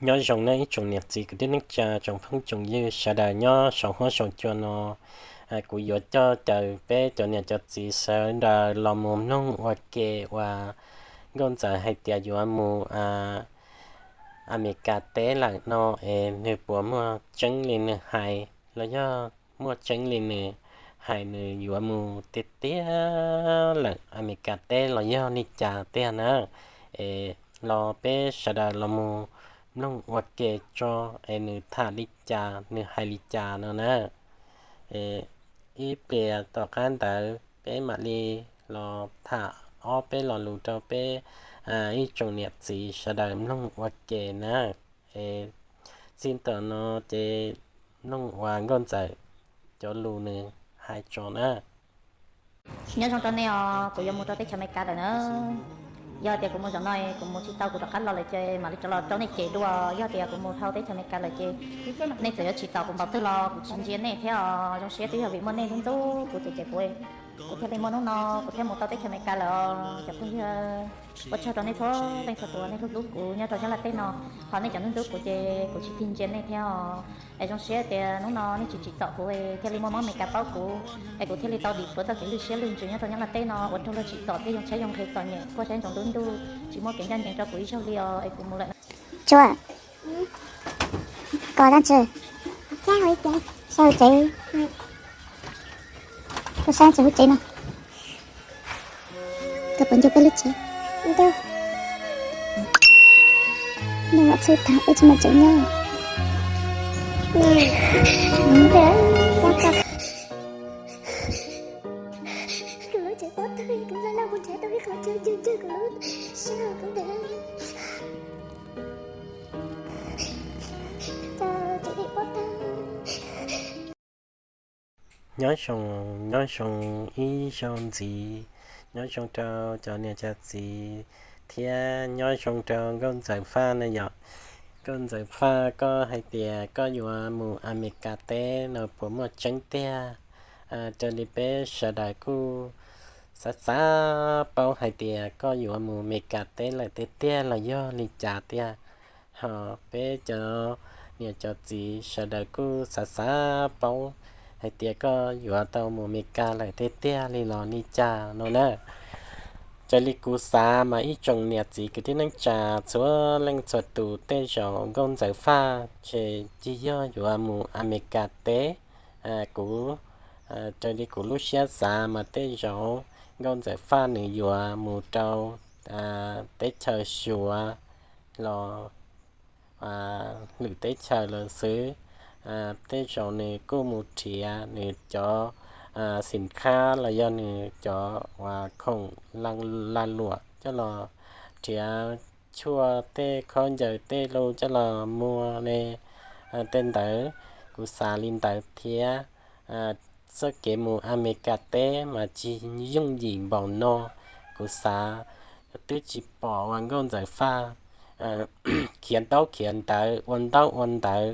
Nyob zoo nawb ib tsoom niam txiv kwv tij neej tsa tsoom phooj tsoom ywg sawv daws nyob saum huab saum cua no. Kuv yuav coj caw peb cov niam cov txiv sawv daws los mus mloog ua ke uas Nkauj Ntxawm hais tias yuav mus Amelikas teb lawm no es nws puas muaj tseeb li nws hais los yog muaj tseeb li nws hais nws yuav mus tiag tiag lawm Amelikas teb los yog li cas tiag na. Es los peb sawv daws los mus mloog ua ke tso es nws tham li cas nws hais li cas no na. Ib pliag tom qab ntawd peb mam li los tham ob peb lo lus rau peb ib tsoom niam txiv sawv daws mloog ua ke na. Txij tam no ces mloog uas Nkauj Ntxawm cov lus nws hais tso na. Nyob zoo rau nej os, kuv yuav mus rau teb chaws Amelikas lawm na. Yog tias kuv mus zaum no kuv mus tsis tau kuv rov qab los lawm ces mam li rov los rau nej cem dua. Yog tias kuv mus dhau teb chaws Amelikas lawm ces nej txawm yuav tsim txom kuv npaum twg los kuv tsis ntsia nej thiab os. Zoo siab twb yog vim muaj nej ntxub ntxub kuv cem cem kuv, kuv thiaj li muaj hnub no kuv thiaj mus tau teb chaws Amelikas lawm os cov phooj ywg. Ua tsaug rau nej txhua leej txhua tus nej hlub hlub kuv nyob rau Nyab Laj teb no, ho nej cov ntxub ntxub kuv ces kuv tsis tig ntsia nej thiab os. Es zoo siab tias hnub no nej tsis tsim txom kuv thiaj li muaj mob Amelikas paub kuv, es kuv thiaj li tau dim pluav txoj kev lwj siab lwj ntsws nyob rau Nyab Laj teb no ua raug luag tsim txom thiab yoo tshaib yoo nqhis txom nyem quaj saib ntsoov ntuj ntuj tsis muaj kev ncaj ncees rau kuv ib zaug li os. Es kuv mus lawm na. Tsua, koj dab tsi? Saib hauv tsev. Koj saib tsis hauv tsev no. Koj puas nco peb lub tsev? Nco. Nws mam txhub tag peb tsis muaj tsev nyob. Kuv lub tsev pob tawg, kuv laj laj mus nrhiav tau ib qho chaw cog cog kuv lub sij hawm kuv ntawd. Nyob zoo, nyob zoo ib zaug ntxiv, nyob zoo rau cov niam cov txiv thiab nyob zoo rau Nkauj Ntxawm Faj na yom. Nkauj Ntxawm Faj, koj hais tias koj yuav mus Amelikas teb no puas muaj tseeb tiag? Raws li peb sawv daws kuj xav xav paub hais tias koj yuav mus Amelikas teb lawm tiag tiag los yog li cas tiag. Ho peb cov niam cov txiv sawv daws kuj xav xav paub hais tias koj yuav tau mus Amelikas lawm tiag tiag li los li cas no na. Raws li kuv xav mas ib tsoom niam txiv kwv tij neej tsa txhua leej txhua tus, tej zaum Nkauj Ntxawm Faj ces tsis yog yuav mus Amelikas teb. Kuv, raws li kuv lub siab xav mas tej zaum Nkauj Ntxawm Faj nws yuav mus rau teb chaws Suav los lwm teb chaws lawm xwb. Tej zaum nws kuj mus nrhiav nws cov xim khab los yog nws cov uas khoom lag luam coj los, nrhiav tshuaj tej khaub ncaws tej lus coj los muag ne. Tej ntawd kuv xav li ntawd thiab. Txoj kev mus Amelikas teb mas tsis yooj yim npaum no. Kuv xav twb tsis pom uas Nkauj Ntxawm Faj khiav ntaub khiav ntawv ua ntaub ua ntawv,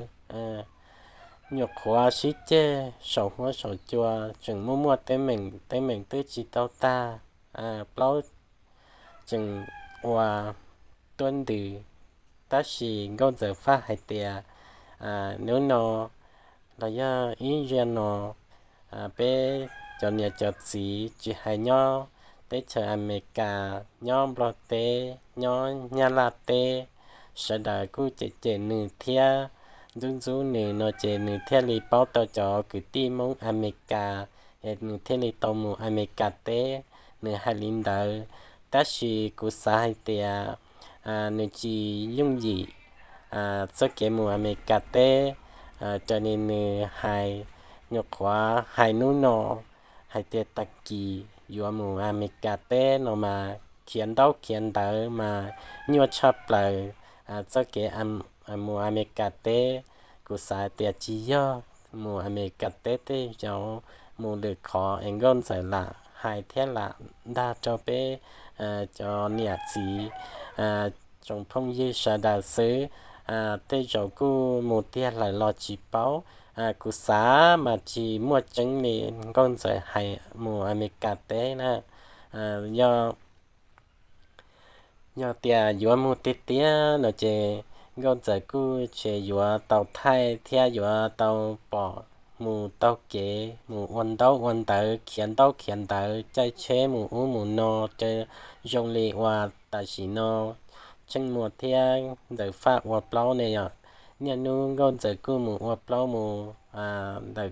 nyuam qhuav sib ceg saum huab saum cua tseem muaj muaj teeb meem, teeb meem twb tsis tau tag, plaub tseem ua tuab ntws. Tab sis Nkauj Ntxawm Faj hais tias hnub no los yog ib zaug no peb cov niam cov txiv tsis hais nyob teb chaws Amelikas, nyob Nplog teb, nyob Nyab Laj teb, sawv daws kuj cem cem nws thiab ntxub ntxub nws no ces nws thiaj li paub tau cov kwv tij Hmoob Amelikas, es nws thiaj li tau mus Amelikas teb. Nws hais li ntawd, tab sis kuv xav hais tias nws tsis yooj yim txoj kev mus Amelikas teb. Raws li nws hais, nyuam qhuav hais hnub no hais tias tag kis yuav mus Amelikas teb no mas khiav ntaub khiav ntawv mas nyuaj tshaj plaws. Txoj kev mus Amelikas teb, kuv xav tias tsis yog mus Amelikas teb tej zaum mus lwm qhov es Nkauj Ntxawm lam hais thiab lam dag rau peb cov niam txiv tsoom phooj ywg sawv daws xwb. Tej zaum kuj mus tiag lawm los tsis paub. Kuv xav mas tsis muaj tseeb li Nkauj Ntxawm hais mus Amelikas teb na. Yog, yog tias yuav mus tiag tiag no ces Nkauj Ntxawm kuj tseem yuav tau thaij thiab yuav tau pom mus taug kev mus ua ntaub ua ntawv, khiav ntaub khiav ntawv, caij tsheb mus ub mus no, zoo li uas tam sim no Tsheej Muas thiab Ntxawm Faj ua plaub ne yom. Niaj hnub Nkauj Ntxawm kuj mus ua plaub mus ntawm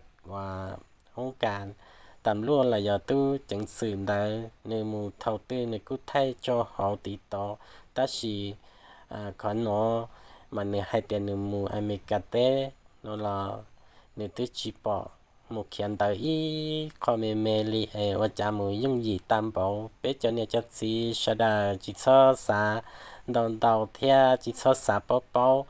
hoob kas tas luaj los yog tub ceev xwm ntawd, nws mus thaum twg nws kuj thaij tso hauv TikTok, tab sis qhov no mas nws hais tias nws mus Amelikas teb no los nws twb tsis pom mus khiav ntawv ib qho me me li es ua cas mus yooj yim tag npaum. Peb cov niam cov txiv sawv daws tsis txhob xav ntau ntau thiab tsis txhob xav paub paub,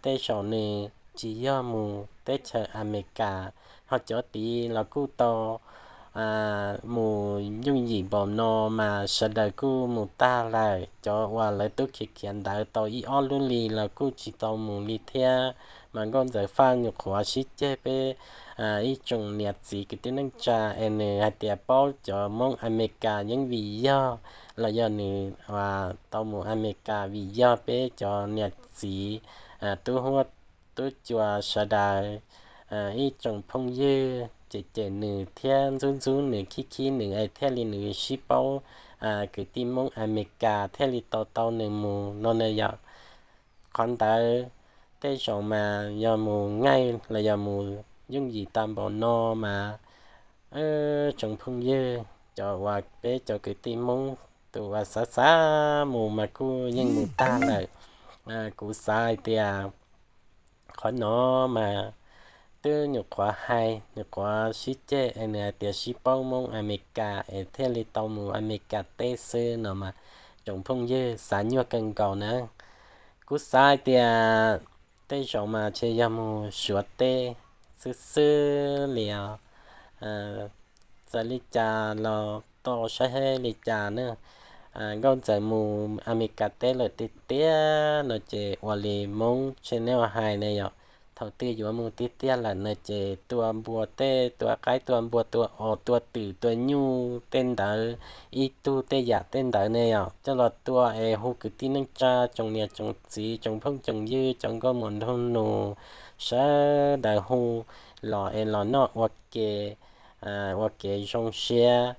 tej zaum nws tsis yog mus teb chaws Amelikas, ho cov tid los kuj tau mus yooj yim npaum no mas sawv daws kuj mus tag lawm. Cov uas lawv tub khiav khiav ntawv tau ib ob lub li los kuj tsis tau mus li thiab. Mas Nkauj Ntxawm Faj nyuam qhuav sib ceg peb ib tsoom niam txiv kwv tij neej tsa es nws hais tias paub cov Hmoob Amelikas yeej vim yog, los yog nws tau mus Amelikas vim yog peb cov niam txiv tub huab tub cua sawv daws ib tsoom phooj ywg cem cem nws thiab ntxub ntxub nws khib khib nws es thiaj li nws sib paub kwv tij Hmoob Amelikas thiaj li tau tau nws mus no na yom. Qhov ntawd tej zaum mas yog mus ngaij los yog mus yooj yim tag npaum no mas tsoom phooj ywg cov uas peb cov kwv tij Hmoob tus uas xav xav mus mas kuj yeej mus tag lawm. Kuv xav hais tias qhov no mas twb nyuam qhuav hais, nyuam qhuav sib ceg es nws hais tias sib paub Hmoob Amelikas es thiaj li tau mus Amelikas teb xwb no mas tsoom phooj ywg xav nyuaj kawg nkaus na. Kuv xav hais tias tej zaum mas ntshe yog mus Suav teb xwb xwb li os. Txawm li cas los tau saib li cas na. Nkauj Ntxawm mus Amelikas teb lawm tiag tiag no ces ua li Hmoob channel hais ne yom, thaum twg yuav mus tiag tiag lawm no ces tua npua tej, tua qaib tua npua tua os tua twm tua nyuj tej ntawd, ib tug tej yam tej ntawd ne yom, coj los tua es hu kwv tij neej tsa tsoom niam tsoom txiv tsoom phooj tsoom ywg cov nkauj muam nraug nus sawv daws hu los es los noj ua ke, ua kev zoo siab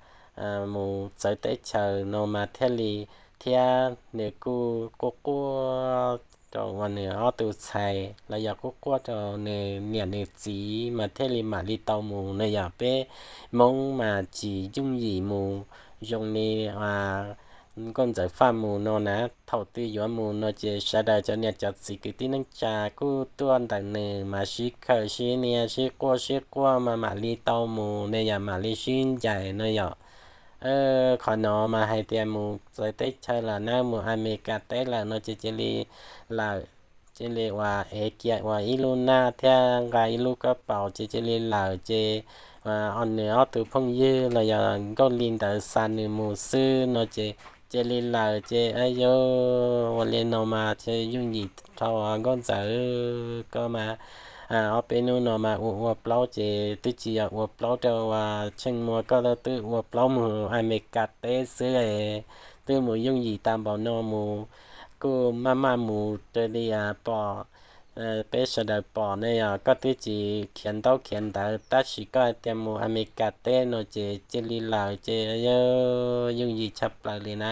mus txawv teb chaws no mas thiaj li, thiab nws kuj quaj quaj rau uas nws ob tug txhais los yog quaj quaj rau nws niam nws txiv mas thiaj li mam li tau mus no yom. Peb Hmoob mas tsis yooj yim mus zoo li Nkauj Ntxawm Faj mus no na. Thaum twg yuav mus no ces sawv daws cov niam cov txiv kwv tij neej tsa kuj tuaj ntawm nws mas sib khawm sib nias sib quaj sib quaj mas mam li tau mus ne yom, mam li sib ncaim no yom. Qhov no mas hais tias mus txawv teb chaws lawm na, mus Amelikas teb lawm no ces cia li lawm, cia li uas ev kiag uas ib lub nab thiab nqa ib lub kab paus ces cia li lawm ces nws ob tug phooj ywg los yog Nkauj Lis ntawd xa nws mus xwb no ces cia li lawm ces, a yog ua li no mas ces yooj yim dhau Nkauj Ntxawm, koj mas ob peb hnub no mas ua ua plaub ces twb tsis yog ua plaub rau uas Tsheej Muas, koj twb ua plaub mus Amelikas teb xwb, twb mus yooj yim tag npaum no mus, kuj maj maj mus raws li pom, peb sawv daws pom ne yom, koj twb tsis khiav ntaub khiav ntawv tab sis koj hais tias mus Amelikas teb no ces cia li lawm ces yog yooj yim tshaj plaws li na.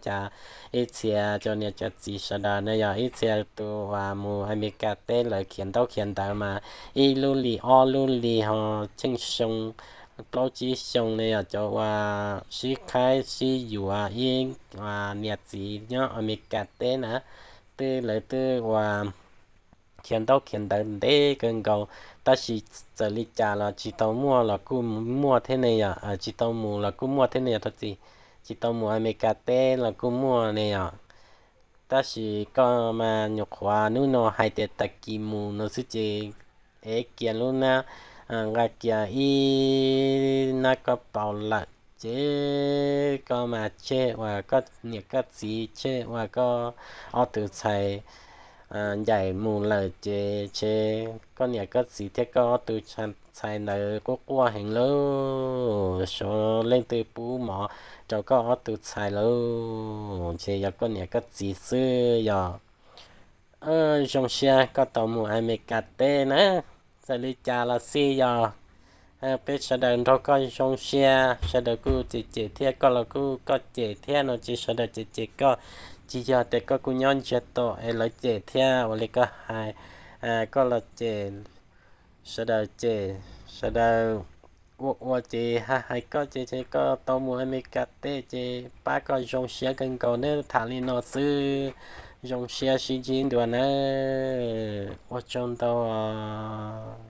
Cas ib txhia cov niam cov txiv sawv daws na yog ib txhia tus uas mus Amelikas teb lawv khiav ntaub khiav ntawv mas ib lub li ob lub li ho tsheej xyoo, plaub tsib xyoo ne yog cov uas sib qhaib sib yuav ib niam txiv nyob Amelikas teb na, twb lawv twb uas khiav ntaub khiav ntawv ntev kawg nkaus, tab sis txawm li cas los tsis tau muaj los kuj muaj thiab ne yom, tsis tau mus los kuj muaj thiab ne yom, tsis tau mus Amelikas teb los kuj muaj ne yom. Tab sis koj mas nyuam qhuav hnub no hais tias tag kis mus no xwb ces ev kiag lub nab, nqa kiag ib nab kab paus lawm ces koj mas tseg uas koj niam koj txiv, tseg uas koj ob tug txhais ncaim mus lawm ces tseg koj niam koj txiv thiab koj ob tug txhais ntawd quaj quaj heev lauj, suav leej twg pub mov rau koj ob tug txhais lauj, ces yog koj niam koj txiv xwb yog. Zoo siab koj tau mus Amelikas teb na. Txawm li cas los xij yog peb sawv daws nrog koj zoo siab, sawv daws kuj cem cem thiab, koj los kuj koj cem thiab no ces sawv daws cem cem koj, tsis yog tias koj kuj nyob ntsiag to es lawv cem thiab. Ua li koj hais, koj los cem, sawv daws cem, sawv daws ua ua ces hais hais koj ces koj tau mus Amelikas teb ces pab koj zoo siab kawg nkaus nawb. Tham li no xwb, zoo siab sib ntsib dua nawb, ua tsaug ntau os.